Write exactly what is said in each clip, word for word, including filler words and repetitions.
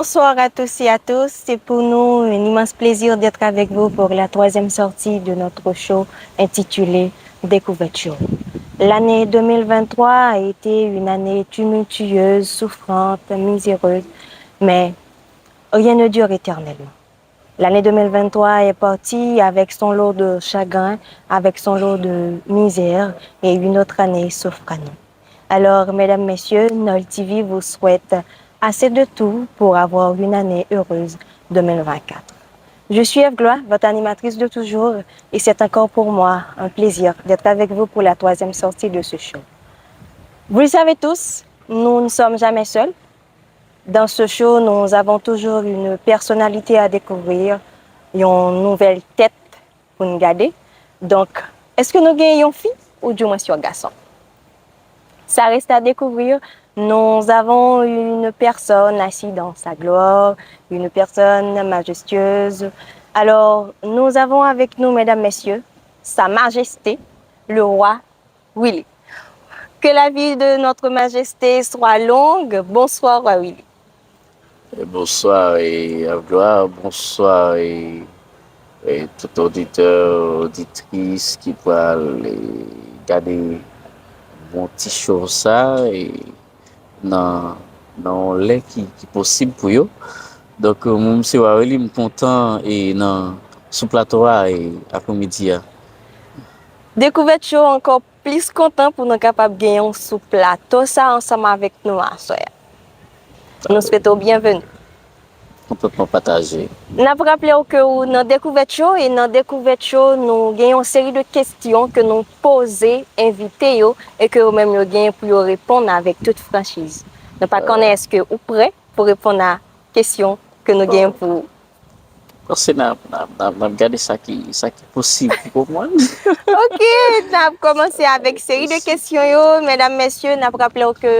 Bonsoir à tous et à tous. C'est pour nous un immense plaisir d'être avec vous pour la troisième sortie de notre show intitulé Découverte Show. L'année deux mille vingt-trois a été une année tumultueuse, souffrante, miséreuse, mais rien ne dure éternellement. L'année deux mille vingt-trois est partie avec son lot de chagrins, avec son lot de misère, et une autre année s'offre à nous. Alors, mesdames, messieurs, Nol T V vous souhaite assez de tout pour avoir une année heureuse deux mille vingt-quatre. Je suis Eve Gloire, votre animatrice de toujours, et c'est encore pour moi un plaisir d'être avec vous pour la troisième sortie de ce show. Vous le savez tous, nous ne sommes jamais seuls. Dans ce show, nous avons toujours une personnalité à découvrir, yon nouvèl tèt pou n gade. Donk, èske nou gen yon fi ou dimwens yon gason? Ça reste à découvrir. Nous avons une personne assise dans sa gloire, une personne majestueuse. Alors, nous avons avec nous, mesdames, messieurs, Sa Majesté, le roi Willy. Que la vie de notre majesté soit longue. Bonsoir, roi Willy. Bonswa, e, Avdwa, bonswa, e, e, tout oditè, oditris ki pral, e, gade bon ti show sa, e, nan, nan yon lè ki, ki posib pou yo. Donk, mwen, se Wareli, m kontan, e, nan, sou plato a, e, apremidi a. Dekouvèt Show ankò plis kontan pou nou kapab genyen w sou plato sa ansanm avèk nou aswè a. Nou swete w byenveni. Konpletman pataje. N ap raple w ke w nan Dekouvèt Show, e nan Dekouvèt Show, nou gen yon seri de kesyon ke nou poze envite yo e ke yo menm yo genyen pou yo reponn avèk tout franchiz. Nou pa konnen èske ou prè pou reponn a kesyon ke nou genyen pou ou. Panse n ap, n ap, n ap, n ap gade sa ki, sa ki posib pou konprann. Ok, n ap kòmanse avèk seri de kesyon yo. Medam, mesye, n ap raple w ke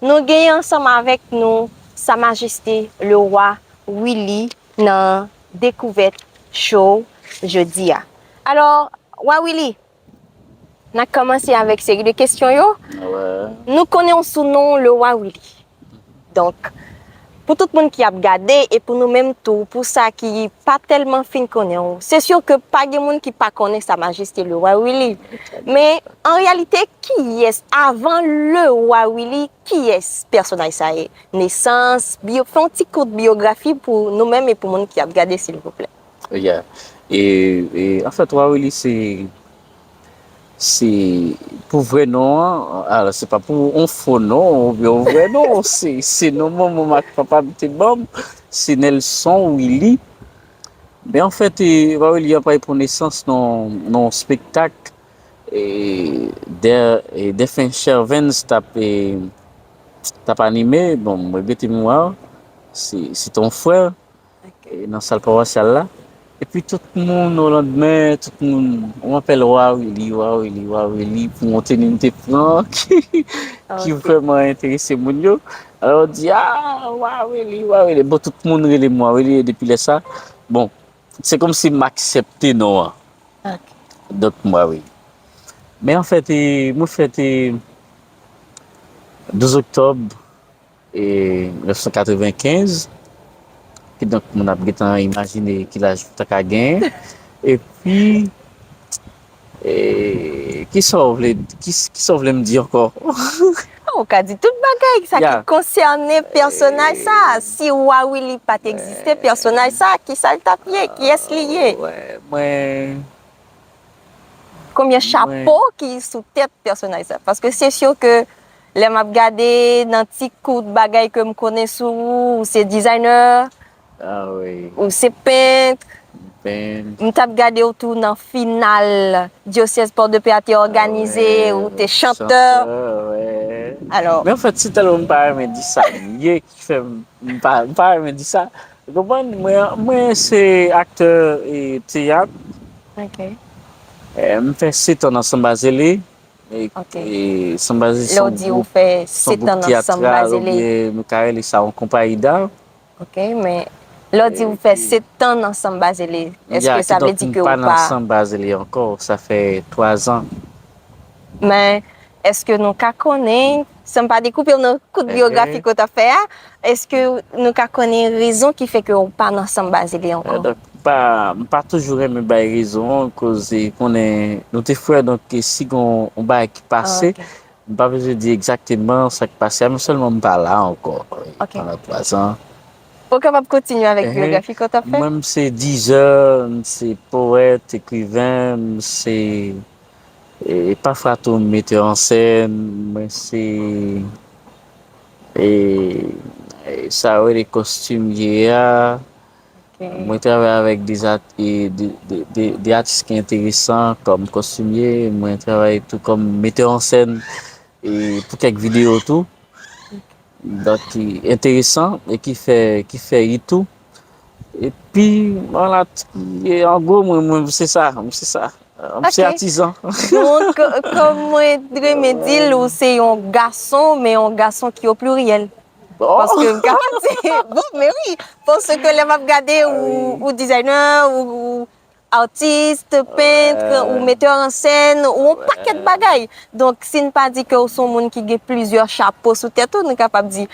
nou genyen ansanm avèk nou Sa Majeste le Wa Willy nan Dekouvèt Show jodi a. Alò, Wa Willy, n ap kòmanse avèk seri de kesyon yo. Wè. Nou konnen w sou non Le Wa Willy. Donk, pou tout moun ki ap gade e pou nou menm tou, pou sa ki pa tèlman fin konnen w, se si ke pa gen moun ki pa konnen Sa Majeste le Wa Willy. Men, an reyalite, kiyès, avan Le Wa Willy, kiyès pèsonaj sa ye? Nesans, biyo, fè yon ti kout biyografi pou nou menm e pou moun ki ap gade, silvouplè. Yeah. E, e, anfèt, Wa Willy, se, se pou vrè non an, alò, se pa pou yon fo non, oubyen yon vrè non, se, se non manman m ak papa m te ban m, se Nelson Willy. Men anfèt, e, Wa Willy an pral pran nesans nan, nan yon spektak, e, dè, e, Dèfen Chervens t ap, e, t ap anime, bon, m regrete memwa, se, se te yon frè, e, nan sal pawasyal la. Epi tout moun, o landmen, tout moun, on m'appelle Wa Willy, Wa Willy, Wa Willy, pou yon teni m te pran ki, ki vrèman enterese moun yo. Alò, yo di, ah, Wa Willy, Wa Willy. Bon, tout moun rele m Wa Willy, e depi lè sa, bon, se kòmsi m aksepte non an. Donk, m Wa Willy. Men anfèt, e, mwen fèt, e, douz oktòb, e, nèf san katrevenkenz. Kidonk, moun ap gentan imajine ki laj ou ta ka genyen. Epi, e, kisa w vle, ki, kisa w vle m di ankò? Ou ka di tout bagay sa ki konsène pèsonaj sa. Si Wa Willy pa t egziste, pèsonaj sa, kisa l t ap ye? Kiyès li ye? Wè, mwen, Konbyen chapo ki sou tèt pèsonaj sa? Paske se si ke lè m ap gade nan ti kout bagay ke m konnen sou ou, ou se dizayner, ah wi, ou se pent, ben, m t ap gade w tou nan final dyosèz Pòdepè a te òganize, ou te chantè. Wè. Alò, Men anfèt, se tèlman m pa renmen di sa, li ye ki fè m, m pa, m pa renmen di sa. Ou konprann? Mwen, mwen se aktè e teyat. ok. E, m fè sèt an nan Sanba Zele. E, Ok. e Sanba Zele Lè se w yon di ou gwoup, fè se yon sèt gwoup an nan Sanba teyatral, Zele. Oubyen nou ka rele sa yon konpayi da. Ok, men lè w di ou fè sèt an nan Sanba Zele, èske sa vle di ke ou pa Sanba Zele ankò, sa fè twa zan. Men, èske nou ka konnen San m pa dekoupe w nan kout byografi ke w t ap fè a, èske nou ka konnen rezon ki fè ke w pa nan Samba Zili ankò? Donk, m pa, m pa toujou renmen bay rezon, koze konnen nou te frè, donk si gon yon bagay ki pase, m pa bezwen di egzakteman sa k pase a, men sèlman m pa la ankò pandan twa zan. Ou kapab kontinye avèk byografi ke w t ap fè? Mwen, m se dizè, m se powèt, ekriven, m se E, pafwa tou, m metè an sèn, mwen se, e, e, sa yo rele kostimye a. Mwen travay avèk de, e, de, de, de, de atis ki enteresan kòm kostimye. Mwen travay tou kòm metè an sèn, e, pou kèk videyo tou. Donk, ki enteresan e ki fè, ki fè it tou. Epi, vwala, e, an gwo, mwen, mwen, se sa, mwen, se sa. M se atizan. Donk, kòm mwen renmen di l, ou se yon gason, men yon gason ki o pliryèl. Paske m ka di, bon, men wi, paske lè m ap gade, ou, ou dizayna, ou, ou atis, pent, ou metè an sèn, ou yon pakèt bagay. Donk, si n pa di ke w se yon moun ki gen plizyè chapo sou tèt ou, nou kapab di,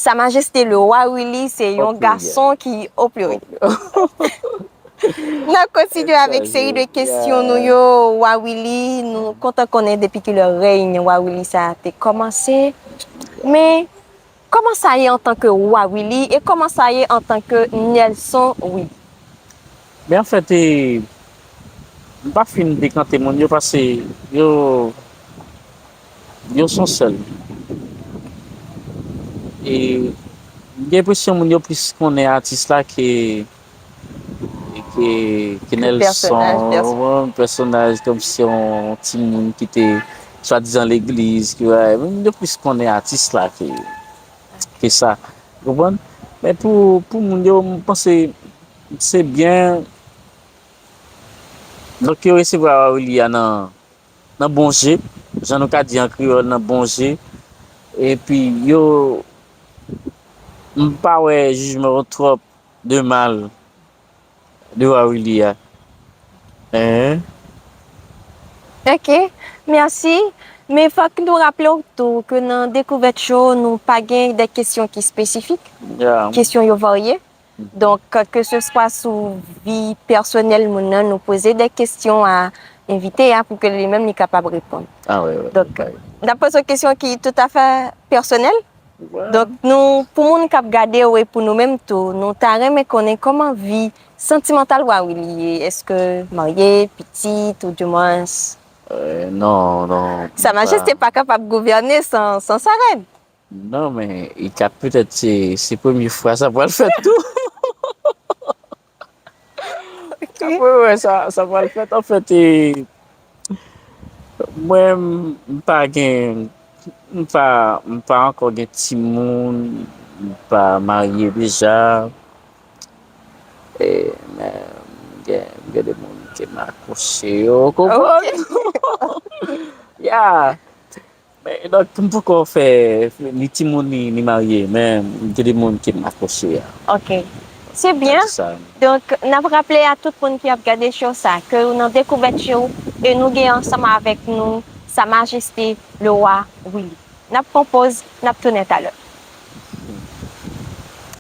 Sa Majeste le Wa Willy se yon gason ki o pliryèl. N ap kontinye avèk seri de kesyon nou yo, Wa Willy. Nou kontan konnen depi ki lè rèy Wa Willy sa a te kòmanse. Men, kòman sa ye antanke Wa Willy e kòman sa ye antanke Nelson Willy? Men anfèt, e, m pa fin dekante moun yo paske yo, yo se yon sèl. E m gen enpresyon moun yo plis konnen atis la ke, ke, ke Nelson, pèsonaj kòmsi yon timoun ki te swadizan legliz, ki, moun yo plis konnen atis la ke, ke sa. Ou konprann? Men pou, pou moun yo, m panse se byen. Donk, yo resevwa Wa Willy a nan, nan bon je, jan nou ka di an kreyòl, nan bon je. Epi, yo, m pa wè jijman yo twòp de mal de Wa Willy a. Hein? Ok, mèsi. Men fòk nou raple w tou ke nan Dekouvèt Show, nou pa gen de kesyon ki espesifik. Kesyon yo varye. Donk, ke se swa sou vi pèsonèl moun nan, nou poze de kesyon a envite a pou ke li menm li kapab reponn. Donk, n ap poze yon kesyon ki toutafè pèsonèl. Donk, nou, pou moun k ap gade w e pou nou menm tou, nou ta renmen konnen kòman vi santimantal Wa Willy ye. Èske marye, pitit, oudimwens? Non, non. Sa Majeste pa kapab gouvène san, san sa rèn. Non, men, e ka petèt se, se premye fwa sa pral fèt tou. Apre, wè, sa, sa pral fèt. Anfèt, e, mwen, m, m pa gen, m pa, m pa ankò gen timoun, m pa marye deja. E, men, m gen, m gen de moun ke m akwoche yo, konprann? Ya. Men, donk, m poko fè ni timoun ni, ni marye, men m gen de moun ke m akwoche a. Ok. Se byen. Donk, n ap raple a tout moun ki ap gade show sa, ke w nan Dekouvèt Show, e nou gen ansanm avèk nou Sa Majeste le Wa Willy. N ap pran poz, n ap tounen talè.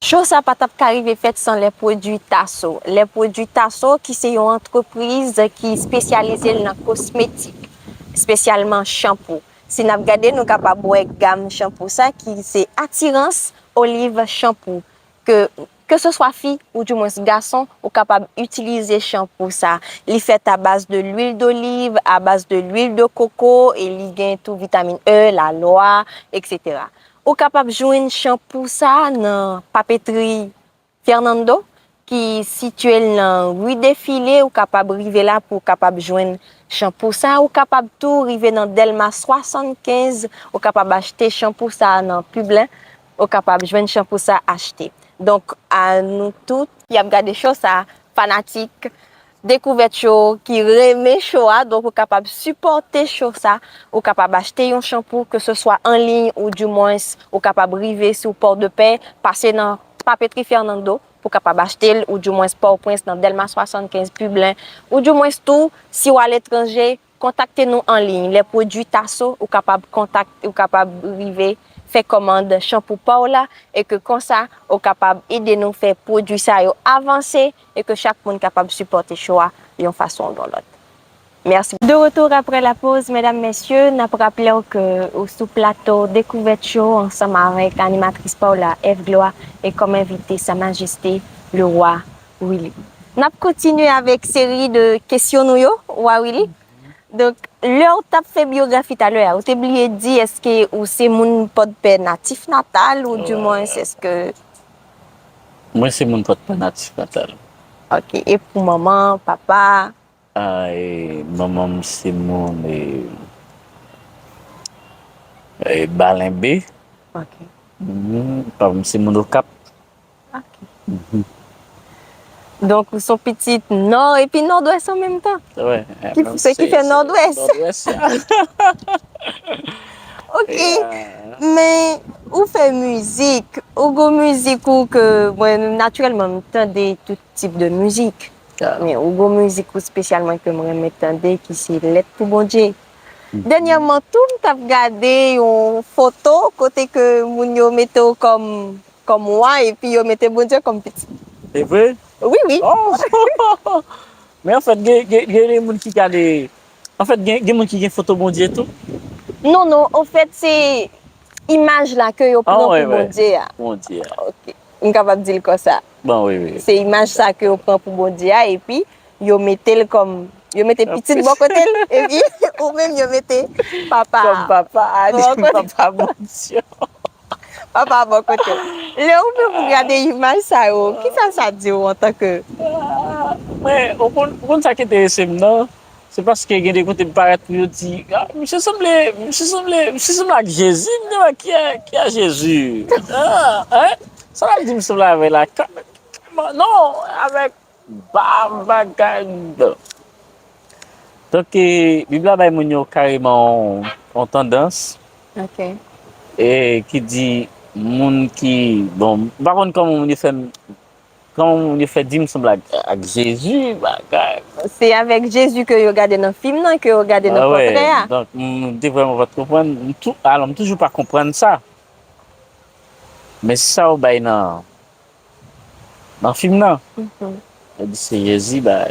Show sa pa t ap ka rive fèt san lè pwodui Tasso. Lè pwodui Tasso, ki se yon antrepriz ki espesyalize l nan kosmetik, espesyalman chanpou. Si n ap gade, nou kapab wè gam chanpou sa ki se Atirans Olive Chanpou. Ke, ke se swa fi oudimwens gason, ou kapab itilize chanpou sa. Li fèt a baz de lwil doliv, a baz de lwil de koko, e li gen tou vitamin E, lalwa, etsetera. Ou kapab jwenn chanpou sa nan papetri Fernando, ki sitiye l nan ri Defile, ou kapab rive la pou w kapab jwenn chanpou sa. Ou kapab tou rive nan Dèlma swasannkenz, ou kapab achte chanpou sa nan Piblen, ou kapab jwenn chanpou sa achte. Donk, a nou tout ki ap gade show sa, fanatik, Dekouvèt Show ki renmen show a, donk ou kapab sipòte show sa, ou kapab achte yon chanpou, ke se swa an liy oudimwens ou kapab rive sou Pòdepè, pase nan Papetri Fernando, pou kapab achte l, oudimwens Pòtoprens nan Dèlma swasannkenz, Piblen, oudimwens tou, si w aletranje, kontakte nou an liy. Lè pwodui Tasso, ou kapab kontak, ou kapab rive fè kòmand chanpou pa w la, e ke konsa, ou kapab ede nou fè pwodui sa yo avanse, e ke chak moun kapab sipòte cho a yon fason ou yon lòt. Mèsi. De retour après la pause, medam, mesye, n ap raple w ke ou sou plato Dekouvèt Show ansanm avèk animatris pa w la, Eve Gloire, e kòm envite, Sa Majeste, le roi Willy. N ap kontinye avèk seri de kesyon nou yo, Wa Willy. Donk, lè w t ap fè biyografi talè a, ou te bliye di èske ou se moun Pòdpè natif natal ou dimwens èske... Mwen se moun Pòdpè natif natal. Ok, e pou manman, papa? Ah, e, manman m se moun e, e, Balenbe. Ok. Mhm, papa m se moun Okap. Ok. Donk, ou se yon pitit Nò epi Nòdwès an menm tan. Wè. Ki, se ki fè Nòdwès. Nòdwès. Ok. Men, ou fè mizik, ou gon mizik ou ke, mwen, natirèlman, m tande tout tip de mizik. Men, ou gon mizik ou espesyalman ke m renmen tande, ki se Lèt pou Bondye. Dènyèman tou, m t ap gade yon foto kote ke moun yo mete w kòm, kòm wa, epi yo mete Bondye kòm pitit. Se vre? Wi, wi. Oh! Men anfèt, gen, gen, gen de moun ki gade. Anfèt, gen, gen moun ki gen foto Bondye tou? Non, non, anfèt, se imaj la ke yo pran pou Bondye a. Bondye a. Ok. M kapab di l konsa. Bon, wi, wi. Se imaj sa ke yo pran pou Bondye a, epi yo mete l kòm, yo mete pitit bò kote l, epi ou menm yo mete papa. Kòm papa, a di papa Bondye. Papa bò kote l. Lè ou menm ou gade imaj sa yo, kisa sa di w antanke... Men, ou konn, ou konn sa ki enterese m nan? Se paske gen de kote m parèt pou yo di, ah, misye sanble, misye sanble, misye sanble ak Jezi, m di, ki a, ki a Jezi? Ah, hein? Sa l ap di m sanble avè l la? Ka-, non, avèk ba-, bagay. Donk, e, Bib la bay moun yo kareman yon, yon tandans. Ok. E ki di moun ki, bon, m pa konn kòman moun yo fè m, kòman moun yo fè di m sanble ak, ak Jezi, bagay. Se avèk Jezi ke yo gade nan fim nan, ke yo gade nan pòtrè a. Donk, m te vrèman pa t konprann. M tou, alò, m toujou pa konprann sa. Men se sa yo bay nan, nan fim nan. Yo di se Jezi, ba,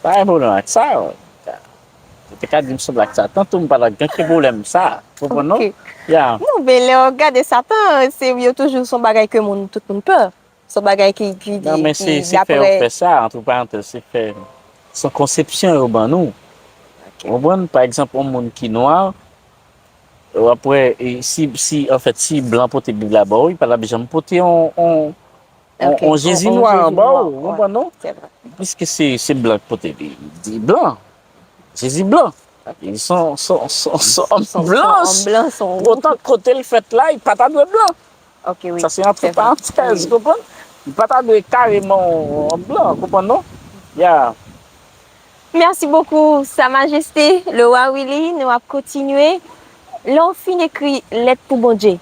pa gen pwoblèm ak sa. Yo te ka di m sanble ak Satan tou, m pa t ap gen okenn pwoblèm sa. Konprann, non? Ya. Non, men lè w gade Satan, se, yo toujou se yon bagay ke moun, tout moun pè. Se yon bagay ki, ki, ki, Non, men se, se fè yo fè sa, antre parantèz, se fè, se yon konsepsyon yo ban nou. Ou konprann? Pa egzanp, yon moun ki nwa, w ap wè, e, si, si, anfèt, si blan pote Bib la ba w, li pa t ap janm pote yon, yon, yon, yon Jezi nwa ba w, ou konprann, non? Piske se, se blan ki pote li, li blan. Jezi blan. Li se yon, se yon, se yon, se yon òm blan. Poutan, kote l fèt la, li pa ta dwe blan. Ok, wi. Sa se antre parantèz, ou konprann? Li pa ta dwe kareman yon òm blan, ou konprann, non? Ya. Mèsi bokou, Sa Majeste, le roi Willy, nou ap kontinye. Lè w fin ekri Lèt pou Bondye,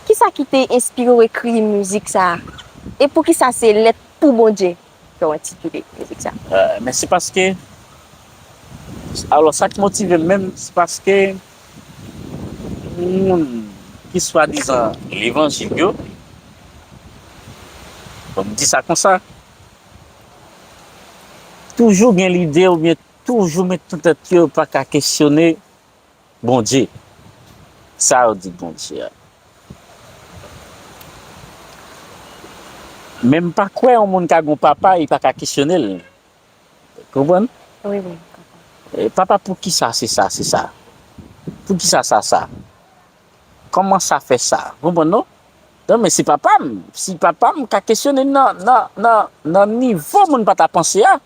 kisa ki te enspire w ekri mizik sa a? E poukisa se Lèt pou Bondye ke w entitile mizik sa a? Euh, men se paske, alò, sa k motive m menm, se paske moun ki swadizan levanjil yo, bon, m di sa konsa, toujou gen lide oubyen toujou met nan tèt yo pa ka kesyone Bondye. Sa yo di Bondye a. Men m pa kwè yon moun ka gen yon papa, li pa ka kesyone l. Konprann? Wi, wi. E, papa, poukisa se sa, se sa? Poukisa sa, sa? Kòman sa fè sa? Konprann, non? Non, men si papa m, si papa m ka kesyone nan, nan, nan, nan nivo moun pa ta panse a,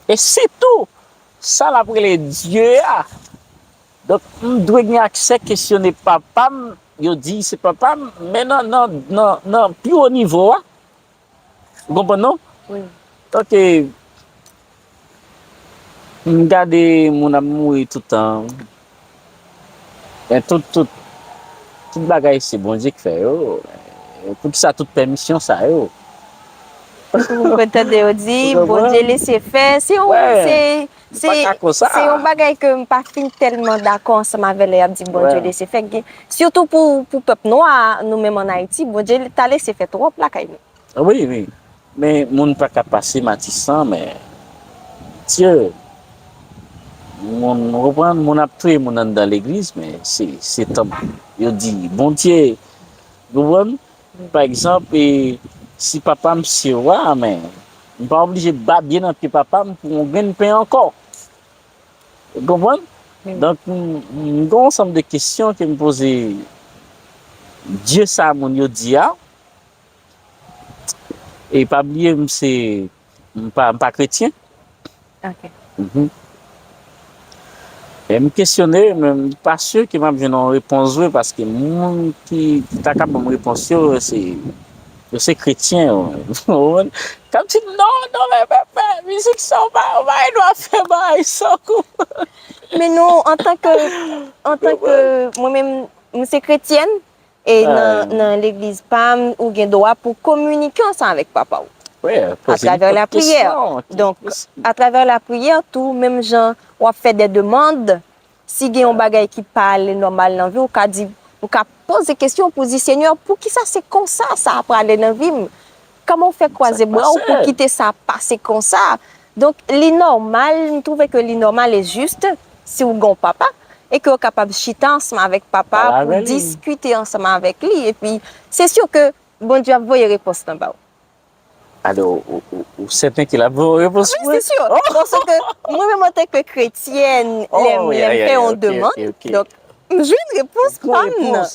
e sitou, sa l ap rele Dye a. Donk, m dwe gen aksè kesyone papa m, yo di se papa m, men nan, nan, nan, nan pi wo nivo a. Ou konprann, non? Wi. Ok. M gade moun ap mouri tout tan. Men tout, tout, tout bagay se Bondye k fè yo. Poukisa tout pèmisyon sa yo? Ou konn tande yo di, Bondye lese fè. Se yon, se, se, se yon bagay ke m pa fin tèlman dakò ansanm avè lè y ap di Bondye lese fè. Sitou pou, pou pèp nwa, nou menm ann Ayiti, Bondye ta lese fè twòp lakay nou. Wi, wi. Men moun pa ka pase Matisan, men Dye, moun, ou konprann, moun ap touye moun anndan legliz, men se, se tanp yo di Bondye, ou konprann? Pa egzanp, e, si papa m se wa, men m pa oblije babye nan pye papa m pou yon grenn pen ankò. Ou konprann? Donk, m, m gen yon ansanm de kesyon ke m poze Dye sa moun yo di a. E pa bliye, m se, m pa, m pa kretyen. Ok. Mhm. E m kesyone, men m pa si ke m ap jwenn yon repons vre, paske moun ki, ki ta ka ban m repons yo, se, yo se kretyen, yo. K ap di m, "Non, non, men, men, men, mizik sa, ou pa, ou pa gen dwa fè bagay sa, ou konprann?" Men non, antanke, antanke, mwen menm, mwen se kretyèn, e nan, nan legliz pa m, ou gen dwa pou kominike ansanm avèk papa w. Wi, poze nenpòt kesyon. Atravè lapriyè. Donk, atravè lapriyè tou, menm jan w ap fè de demann, si gen yon bagay ki pa ale nòmal nan vi w, ou ka di, ou ka poze kesyon pou di, "Senyè, poukisa se konsa sa ap prale nan vi m? Kòman w fè kwaze bra w pou kite sa pase konsa?" Donk, li nòmal, m twouve ke li nòmal e jis si w gen yon papa e ke w kapab chita ansanm avèk papa pou diskite ansanm avèk li. Epi, se si ke Bondye ap voye repons lan ba w. Alò, ou, ou, ou sèten ke l ap voye yon repons pou mwen? Wi, se si. Paske mwen menm antanke kretyèn, lè m, lè m fè yon demann, donk, m jwenn repons pa m nan.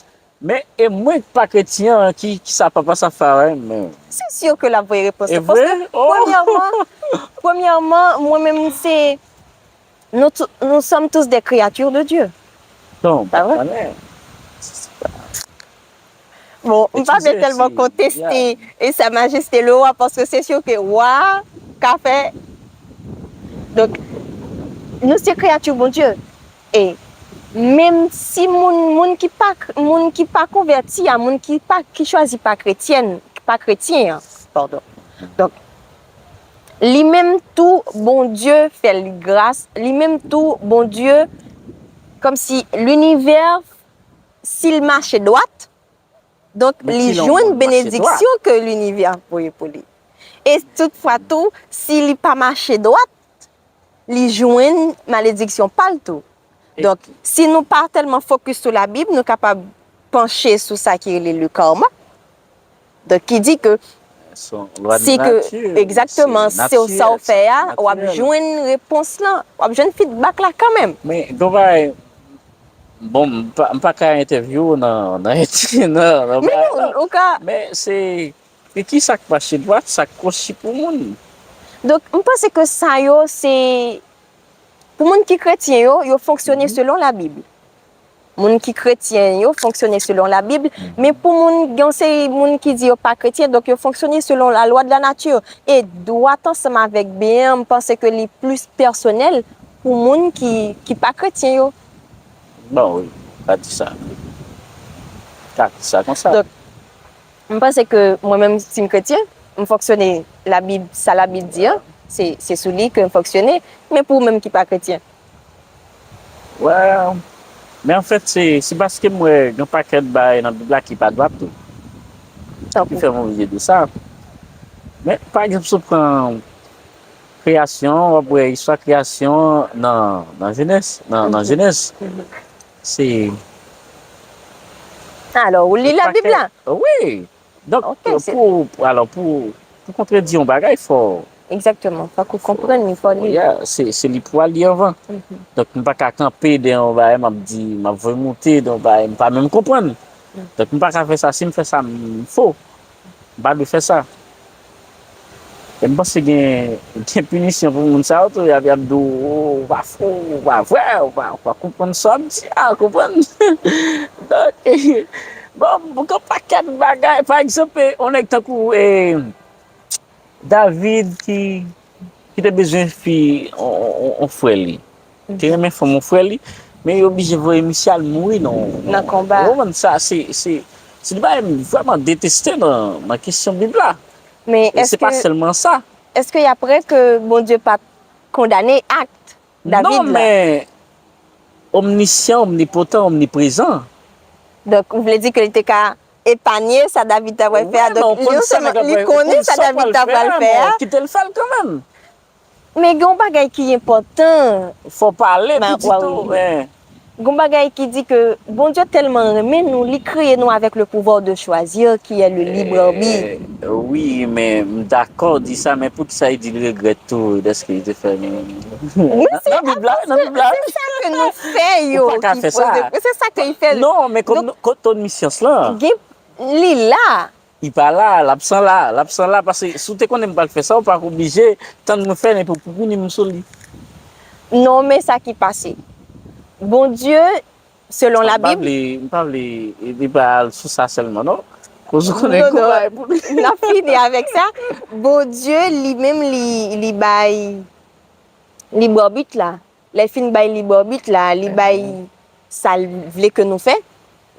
Men, e mwen k pa kretyen an, ki, ki sa papa sa fè avè m, men? Se si ke l ap voye repons lan. E vre? Paske, premyèman, premyèman, mwen menm, se, nous, tou- nous sommes tous des créatures de Dieu. Bon, pa vre? Bon, m pa vle tèlman konteste e Sa Majeste le Wa, paske se si ke wa ka fè. Donk, nou se kreyati Bondye. E menm si moun, moun ki pa, moun ki pa konvèti a, moun ki pa, ki chwazi pa kretyèn, pa kretyen an, padon. Donk, li menm tou, Bondye fè li gras, li menm tou, Bondye, kòmsi linivè, si l mache dwat, donk, li jwenn benediksyon ke linivè voye pou li. E toutfwa tou, si li pa mache dwat, li jwenn malediksyon pa l tou. Donk, si nou pa tèlman fokis sou Labib, nou kapab panche sou sa ki rele le karma. Donk, ki di ke si ke, egzakteman, se sa w fè a, w ap jwenn repons lan, w ap jwenn feedback la kanmenm. Men, gon bagay, bon, m pa, m pa ka entèvyou w nan, nan, nan, nan bagay la. Men non, ou ka. Men se, e ki sa k mache dwat, sa k kwochi pou moun. Donk, m panse ke sa yo, se, pou moun ki kretyen yo, yo fonksyone selon Labib. Moun ki kretyen yo fonksyone selon Labib, men pou moun, gen yon seri moun ki di yo pa kretyen, donk yo fonksyone selon la loi de la nature. E dwat ansanm avèk byen an, m panse ke li plis pèsonèl pou moun ki, ki pa kretyen yo. Bon, wi, pa di sa. Ka di sa konsa. Donk, m panse ke mwen menm, si m kretyen, m fonksyone Labib, sa Labib di an, se, se sou li ke m fonksyone, men pou ou menm ki pa kretyen? Well, men anfèt, se, se paske m wè gen pakèt bagay nan Bib la ki pa dwat tou. Ki fè m oblije di sa. Men, pa egzanp, si w pran kreyasyon, w ap wè istwa kreyasyon nan, nan Jenèz, nan, nan Jenèz. Se Alò, ou li Labib la? Wi. Donk, pou, pou, alò, pou, pou kontredi yon bagay, fò. Egzakteman. Fòk ou konprann li, fò li. Yeah, se, se li pou al li anvan. Donk, m pa ka kanpe dèyè yon bagay, m ap di, m ap voye moute, dèyè yon bagay, m pa menm konprann. Donk, m pa ka fè sa. Si m fè sa, m fo. M pa dwe fè sa. E m panse gen, gen pinisyon pou moun sa yo tou, y ap, y ap di w, "O, ou pa fo, ou pa vre, ou pa, ou pa konprann sa w ap di a, konprann?" Donk, bon, gen pakèt bagay, pa egzanp, e, yon nèg tankou, e, David ki, ki te bezwen fi, on, on, on, on frè li. Te renmen fanm on frè li, men yo oblije voye misye al mouri nan, nan konba. Ou konprann sa, se, se, se yon bagay m vrèman deteste nan, nan kesyon Bib la. Men e se pa sèlman sa. Èske y ap wè ke Bondye pa t kondane akt David la? Non, men omnisyan, omnipotan, omniprezan. Donk, ou vle di ke li te ka epanye sa David ta pral fè a? Donk, li non sèlman li konnen sa David ta pral fè a. Kite l fè l kanmenm. Men gen yon bagay ki enpòtan. Fò pale pitit ou. Gen yon bagay ki di ke Bondye tèlman renmen nou, li kreye nou avec le pouvoir de choisir, qui est le libre arbitre. Wi, men m dakò di sa, men poukisa li di l regrèt tou dèske li te fè nou? Nan Bib la, nan Bib la. Se sa ke nou fè yo ki poze, se sa ke li fè. Non, men kòm nou, kot omnisyans lan? Gen, li la. Li pa la, l ap san la, l ap san la, paske si w te konnen m pral fè sa, ou pa t oblije tann mwen fè l epi w pou pini m sou li. Non, men sa ki pase. Bondye, selon Labib. M pa vle, m pa vle, li pa al sou sa sèlman, non. Koz ou konnen konba e pou li. N ap fini avèk sa. Bondye, li menm, li, li bay lib arbit la. Lè l fin bay lib arbit la, li bay sa l vle ke nou fè,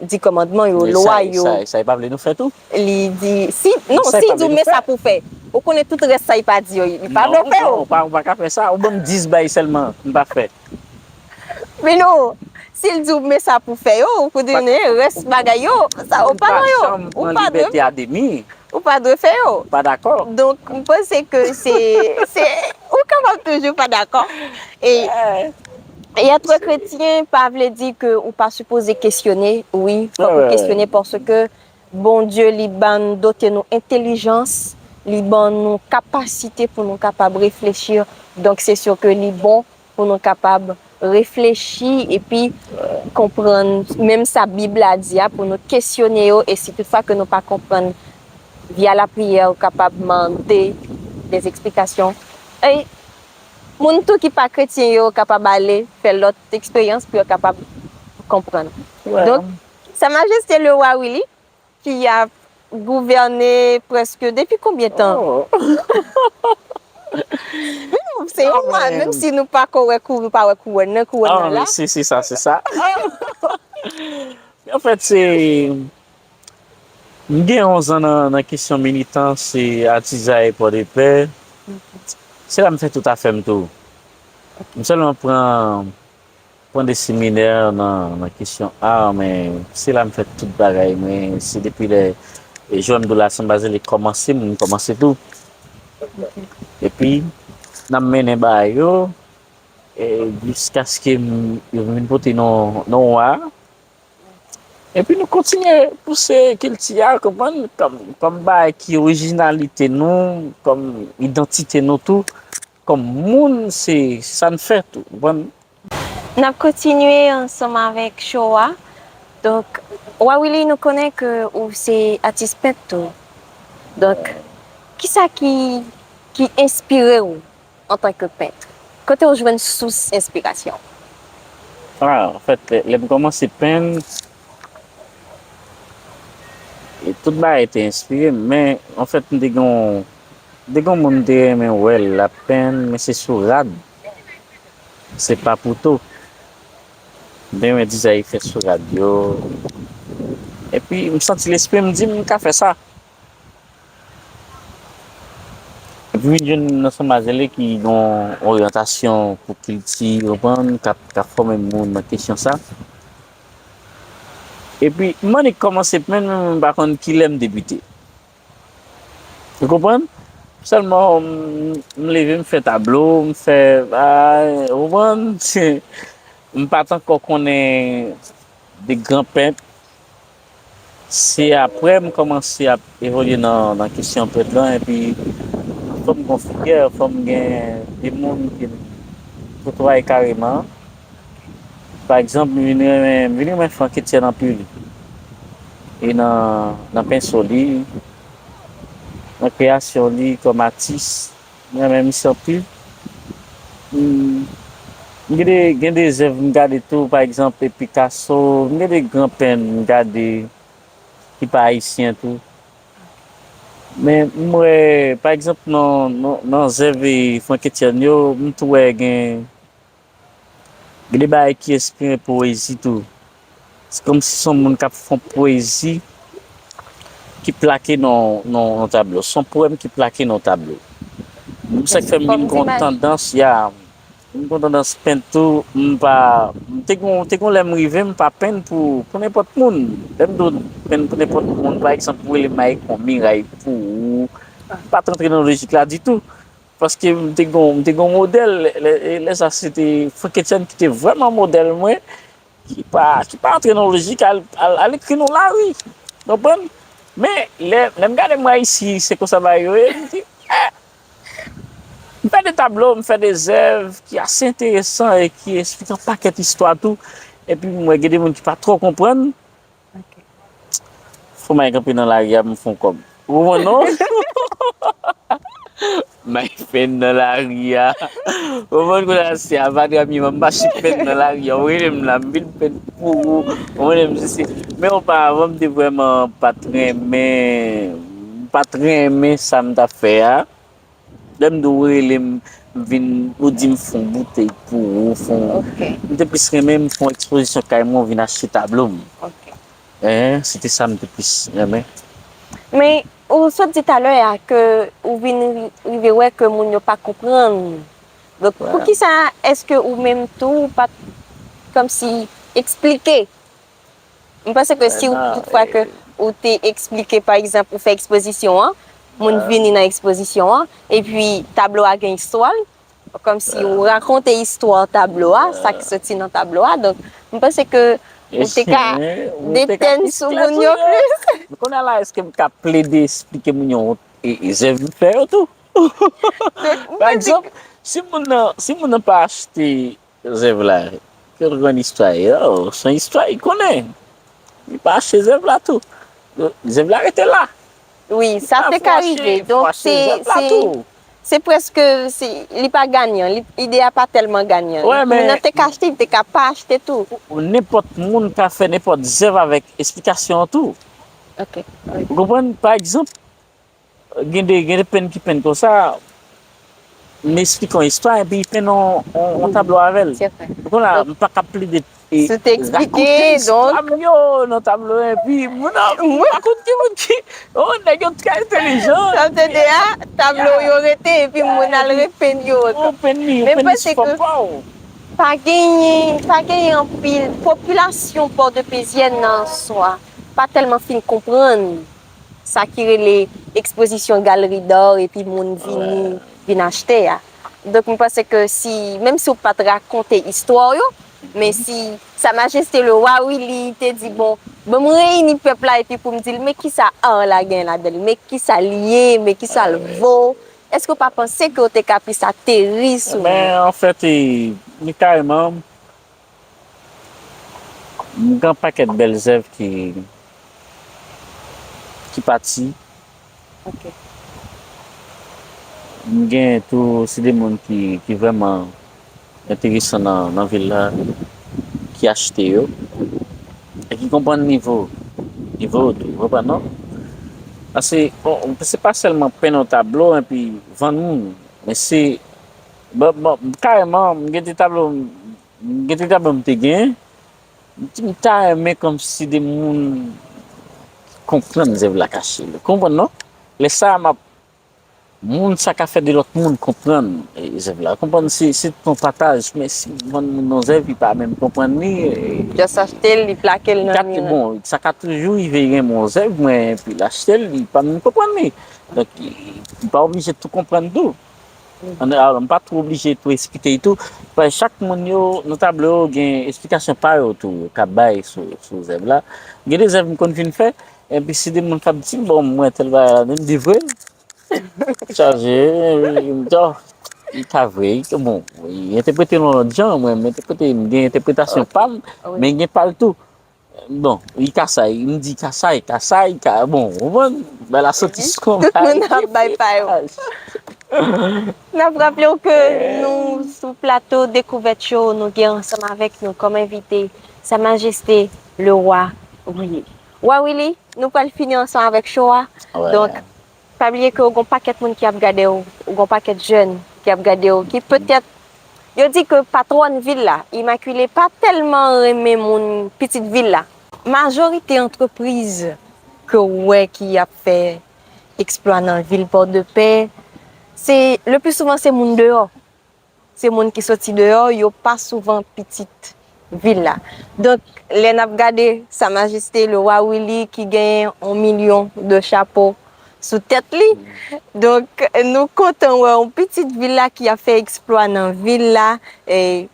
di kòmandman yo, lwa yo. Sa, sa, sa li pa vle nou fè tou? Li di, si, non, si l di w men sa pou w fè, ou konnen tout rès sa li pa di yo, li pa vle w fè yo. Non, non, ou pa, ou pa ka fè sa. Ou ban m dis bagay sèlman, m pa fè. Men non, si l di w men sa pou w fè yo, ou konnen rès bagay yo, sa, ou pa nan yo. Ou pa dwe. Ou pa dwe fè yo. Pa dakò. Donk, m panse ke se, se, ou kapab toujou pa dakò. E, e èt kretyen pa vle di ke ou pa sipoze kesyone, wi, fòk ou kesyone paske Bondye, li ban, dote nou entèlijans, li ban nou kapasite pou nou kapab reflechi. Donk, se si ke li bon pou nou kapab reflechi epi konprann menm sa Bib la di a, pou nou kesyone yo, e si toutfwa ke nou pa konprann, via lapriyè, ou kapab mande des explications. E moun tou ki pa kretyen yo kapab ale fè lòt eksperyans pou yo kapab konprann. Donk, Sa Majeste le Wa Willy, ki ap gouvène prèske depi konbyen tan? Men non, se yon wa, menm si nou pa ko wè kou-, nou pa wè kouwòn nan, kouwòn nan la. Si, si, sa, se sa. Anfèt, se, m gen onz an nan, nan kesyon militans, se atizay Pòdepè. Se la m fè tout afè m tou. M sèlman pran pran de seminè nan, nan kesyon ar, men se la m fè tout bagay mwen. Se depi lè, e, Joan Doula Sanbazele kòmanse, mwen kòmanse tou. Epi, n ap mennen bagay yo, e, jiskaske m, yo vin pote non, non wa. Epi nou kontinye pouse kilti a, konprann, kòm, kòm bagay ki orijinalite nou, kòm idantite nou tou, kòm moun, se sa n fè tou, konprann. N ap kontinye ansanm avèk show a. Donk, Wa Willy, nou konnen ke ou se atis pent tou. Donk, kisa ki, ki enspire w antanke pent? Kote w jwenn sous enspirasyon? Ah, anfèt, lè, lè m kòmanse penn, e tout bagay te enspire m, men, anfèt, m te gen yon, m te gen yon moun m te renmen wè l ap penn, men se sou rad. Se pa poto. M te renmen dizay li fè sou rad yo. Epi, m santi lespri m di m ka fè sa. Epi, m vin jwenn nan Sanbazele ki gen yon oryantasyon pou kilti, konprann, k ap, k ap fòme moun nan kesyon sa. Epi, m annik kòmanse penn, men m pa konn kilè m debite. Ou konprann? Sèlman, m, m leve, m fè tablo, m fè, a, ou konprann? M pa t ankò konnen de gran pent. Se apre m kòmanse ap evolye nan, nan kesyon pent lan, epi fò m gon figè, fò m gen de moun ke m kotwaye kareman. Pa egzanp, m vin renmen, m vin renmen Franck Etienne anpil. E nan, nan penso li, nan kreyasyon li kòm atis, m renmen misye anpil. M, m gen de, gen de zèv m gade tou, pa egzanp, Picasso, m gen de gran penn m gade ki pa ayisyen tou. Men m wè, pa egzanp, nan, nan, nan zèv, e, Franck Etienne yo, m tou wè gen Gen de bagay ki enspire powezi tou. Se kòmsi se yon moun k ap fè yon powezi, ki plake nan nan yon tablo. Se yon powèm ki plake nan yon tablo. M sa k fè m vin gen yon tandans, ya, m gen yon tandans pent tou, m pa, m te gen, te gen lè m rive, m pa penn pou, pou nenpòt moun. Lè m di w penn pou nenpòt moun, pa egzanp, ou rele m avèk yon miray pou ou, m pa t rantre nan lojik la ditou. Paske m te gen, m te gen yon modèl, lè, lè, lè sa se te Frank Etienne ki te vrèman modèl mwen, ki pa, ki pa antre nan lojik al, al, al ekri nan lari. Konprann? Men, lè, lè m gade mwen isi, se konsa bagay yo ye, m di, eh! M fè de tablo, m fè de zèv ki ase enteresan e ki esplike yon pakèt istwa tou. Epi m wè gen de moun ki pa twò konprann. Fò m al kanpe nan lari a pou m fè yon kòb. Ou konprann, non? M al penn nan lari a. Ou konprann, kounye a se avadra m ye, m ap mache penn nan lari a. Ou rele m la, m vin penn pou ou. Ou konnen m se, se, men oparavan, m te vrèman pa t renmen, m pa t renmen sa m t ap fè a. Lè m di w rele m, m vin, ou di m fè yon boutèy pou ou, fè yon, m te plis renmen m fè yon ekspozisyon kay mwen, ou vin achte tablo m. Hein, se te sa m te plis renmen. Men, ou sot di talè a ke ou vin ri- rive wè ke moun yo pa konprann. Donk, poukisa èske ou menm tou ou pa t kòmsi eksplike? M panse ke si ou toutfwa ke ou te eksplike, pa egzanp, ou fè ekspozisyon an, moun vini nan ekspozisyon an, epi tablo a gen istwa l, kòmsi ou rakonte istwa tablo a, sa ki soti nan tablo a. Donk, m panse ke ou te ka detèn sou moun yo plis. Kounye a la, èske m ka plede esplike moun yo e, e zèv m fè yo tou? Pa egzanp, si moun nan, si moun nan pa achte zèv la, kèlkeswa istwa ye, oh, se yon istwa li konnen. Li pa achte zèv la tou. Zèv la rete la. Wi, sa te ka rive. Donk, se, se, se prèske, se, li pa ganyan. Li, ide a pa tèlman ganyan. Moun nan te ka achte, li te ka pa achte tou. Nenpòt moun ka fè nenpòt zèv avèk esplikasyon an tou. Ok. Ou konprann? Pa egzanp, gen de, gen de penn ki penn konsa, m esplike yon istwa, epi li penn yon, yon, yon tablo avè l. Kounye a, m pa ka plede e, rakonte istwa m yo nan tablo, epi moun nan, m pa konn ki moun ki, oh, nèg yo trè entèlijan. Sa vle di a, tablo yo rete, epi moun al repenn yo ankò. Ou penn li, ou penn li sou fòm pa w. Pa genyen, pa genyen anpil, popilasyon pòdepezyèn nan an swa pa tèlman fin konprann sa ki rele ekspozisyon galeri dò epi moun vini vin achte a. Donk, m panse ke si, menm si w pa t rakonte istwa w yo, men si Sa Majeste le Wa Willy te di, bon, ban m reyini pèp la epi pou m di l, men kisa ar la gen ladan l, men kisa l ye, men kisa l vo, èske w pa panse ke w te ka plis ateri sou... Men, anfèt, e, li kareman, M gen yon pakèt bèl zèv ki, ki pati. M gen tou, se de moun ki, ki vrèman enteresan nan, nan vil la, ki achte yo. E ki konprann nivo, nivo yo tou, ou konprann, non? Paske, bon, se pa sèlman penn yon tablo epi vann moun, men se, bon, bon, kareman, m gen de tablo, M gen de tablo m te gen, m di m ta renmen kòmsi de moun ki konprann zèv la kache. Ou konprann, non? Lè sa a, m ap, moun sa ka fè de lòt moun konprann, e, zèv la. Ou konprann, se, se yon pataj, men si m vann moun yon zèv, li pa menm konprann li, e, Just achte l, li plake l nan mi an. Bon, sa ka toujou rive, li renmen yon zèv mwen, epi l achte l, li pa menm konprann li. Donk, li pa oblije tou konprann tou. Alò, m pa twò oblije tou esplike l tou. Paske chak moun yo, nan tablo yo, gen esplikasyon pa yo tou, yo ka bay sou, sou zèv la. Gen de zèv m konn fin fè, epi si de moun k ap di m, bon, m wè tèl bagay ladan, m di vre. Chaje, m di, oh, li ka vre, li ka, bon, li entèprete l yon lòt jan, mwen, m entèprete, m gen entèpretasyon pa m, men gen pa l tou. Bon, li ka sa, m di ka sa, li ka sa, li ka, bon, ou konprann? Bagay la soti sou yon bagay diferan. Tout moun ap bay pa yo. N ap raple w ke nou sou plato Dekouvèt Show, nou gen ansanm avèk nou kòm envite Sa Majeste le Wa Willy. Wa Willy, nou pral fini ansanm avèk show a. Donk, Pa bliye ke w gon pakèt moun ki ap gade w, w gon pakèt jèn ki ap gade w, ki petèt, yo di ke patwòn vil la, Immaculée, pa tèlman renmen moun pitit vil la. Majorite antrepriz ke w wè ki ap fè eksplwa nan vil Pòdepè, se, le pli souvan, se moun deyò. Se moun ki soti deyò, yo pa souvan pitit vil la. Donk, lè n ap gade Sa Majeste le Wa Willy ki genyen yon milyon de chapo sou tèt li, donk, nou kontan wè yon pitit vil la ki ap fè eksplwa nan vil la, e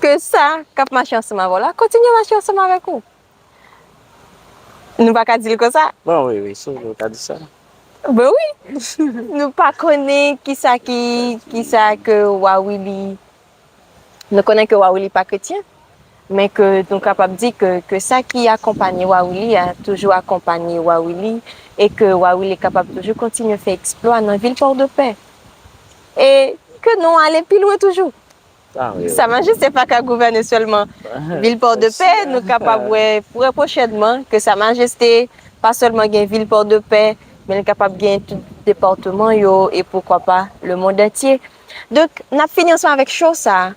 ke sa k ap mache ansanm avè w la, kontinye mache ansanm avèk ou. Nou pa ka di l konsa? Bon, wi, wi, si w vle, w ka di sa. Ben wi. Nou pa konnen kisa ki, kisa ke Wa Willy, nou konnen ke Wa Willy pa kretyen, men ke nou kapab di ke, ke sa ki akonpanye Wa Willy a toujou akonpanye Wa Willy, e ke Wa Willy kapab toujou kontinye fè eksplwa nan vil Pòdepè. E ke nou ale pi lwen toujou. Ah, wi, wi. Sa Majeste pa ka gouvène sèlman vil Pòdepè, nou kapab wè trè pwochènman ke Sa Majeste pa sèlman gen vil Pòdepè, men li kapab gen tout depatman yo e poukwa pa le monde entier. Donk, n ap fini ansanm avèk show sa a,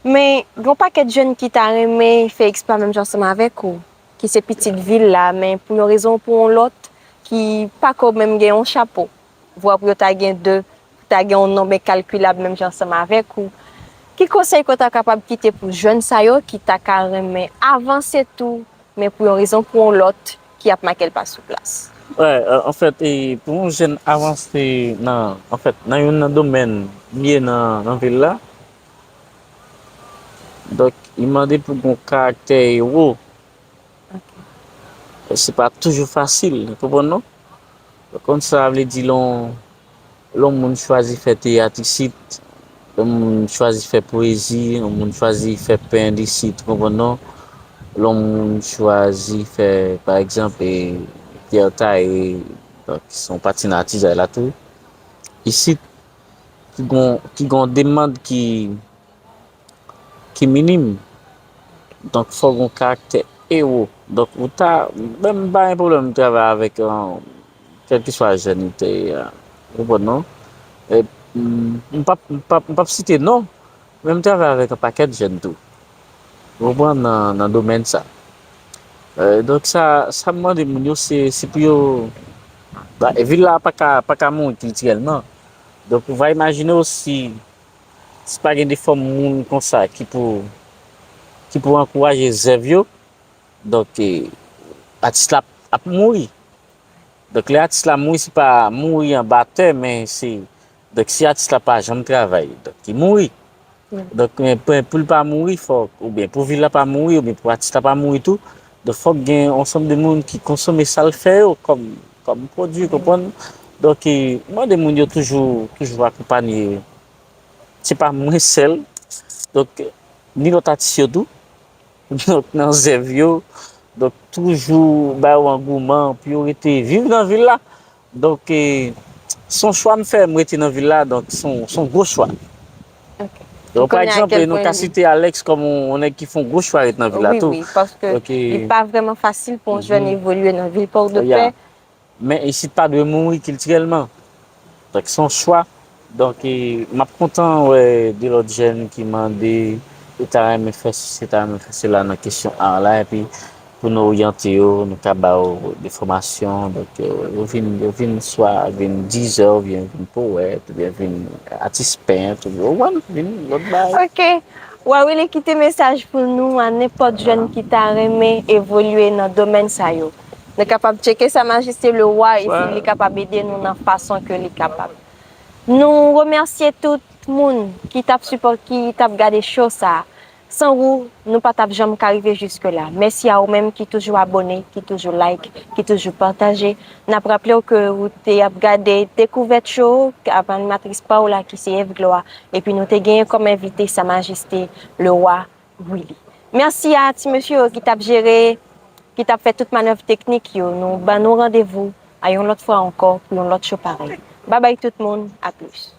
men gen yon pakèt jèn ki ta renmen fè eksplwa menm jan ansanm avèk ou, ki se pitit vil la, men pou yon rezon ou pou yon lòt, ki pa ko menm gen yon chapo. Vwa pou yo ta gen de, pou ta gen yon nonb enkakilab menm jan ansanm avèk ou. Ki konsèy ke w ta kapab kite pou jèn sa yo ki ta ka renmen avanse tou, men pou yon rezon pou yon lòt, ki ap make l pa sou plas? Wè, euh, anfèt, e, pou yon jèn avanse nan, anfèt, nan youn nan domèn li ye nan, nan vil la, donk, li mande pou gon karaktè ewo. Ok. Se pa toujou fasil, ou konprann non? Ou konn sa vle di lè yon, lè yon moun chwazi fè teyat isit, lè yon moun chwazi fè pwezi, lè yon moun chwazi fè pen isit, ou konprann non? Lè yon moun chwazi fè, pa egzanp, e, pyè taye, donk, se yon pati nan atizay la tou. Isit, ki gon, ki gon demann ki, ki minim. Donk, fò gon karaktè ewo. Donk, ou ta, menm pa gen pwoblèm travay avèk, euh, kèlkeswa jèn ou te ye a. Ou konprann non? E, m, m p ap, m p ap, m p ap site non, men m travay avèk yon pakèt jèn tou. Ou konprann nan, nan domèn sa. Euh, donk, sa, sa m mande moun yo, se, se pou yo, ba, vil la pa ka, pa ka mouri kiltirèlman. Donk, ou va imajine w si, si pa gen de fòm moun konsa ki pou, ki pou ankouraje zèv yo, donk, e, atis la ap, ap mouri. Donk, lè atis la mouri, se pa mouri anba tè, men se, donk, si atis la pa janm travay, donk, li mouri. Donk, men pou, pou l pa mouri, fòk, oubyen pou vil la pa mouri, oubyen pou atis la pa mouri tou, donk, fòk gen yon ansanm de moun ki konsome sa l fè yo kòm, kòm pwodui, konprann? Donk, e, mande moun yo toujou, toujou akonpanye. Se pa mwen sèl. Donk, ni lòt atis yo tou. Donk, nan zèv yo. Donk, toujou ba yo angouman pou yo rete viv nan vil la. Donk, e, se yon chwa m fè, m rete nan vil la. Donk, se yon, se yon gwo chwa. Ok. Donk, pa egzanp, nou ka site Alex kòm yon, yon nèg ki fè yon gwo chwa ret nan vil la tou. Wi, wi, paske li pa vrèman fasil pou yon jèn evolye nan vil Pòdepè. Men isit pa dwe mouri kiltirèlman. Donk, se yon chwa. Donk, e, m ap kontan wè de lòt jèn ki mande, yo ta renmen fè sesi, yo ta renmen fè sela nan kesyon ar la, epi pou nou oryante yo, nou ka ba yo de fòmasyon. Donk, e, yo vin, yo vin swa vin dizè, oubyen vin powèt, oubyen vin atis pent, oubyen, ou konprann, vin lòt bagay. Ok. Wa Willy, kite mesaj pou nou a nenpòt jèn ki ta renmen evolye nan domèn sa yo. Nou kapab tcheke Sa Majeste le Wa e si li kapab ede nou nan fason ke li kapab. Nou remèsye tout moun ki t ap sipò-, ki t ap gade show sa a. San ou, nou pa t ap janm ka rive jiske la. Mèsi a ou menm ki toujou abòne, ki toujou like, ki toujou pataje. N ap raple w ke ou te ap gade Dekouvèt Show avèk animatris pa w la ki se Eve Gloire. Epi nou te genyen kòm envite Sa Majeste le Wa Willy. Mèsi a ti mesye yo ki t ap jere, ki t ap fè tout manèv teknik yo. Nou ban nou randevou a yon lòt fwa ankò pou yon lòt show parèy. Babay tout moun, a plis.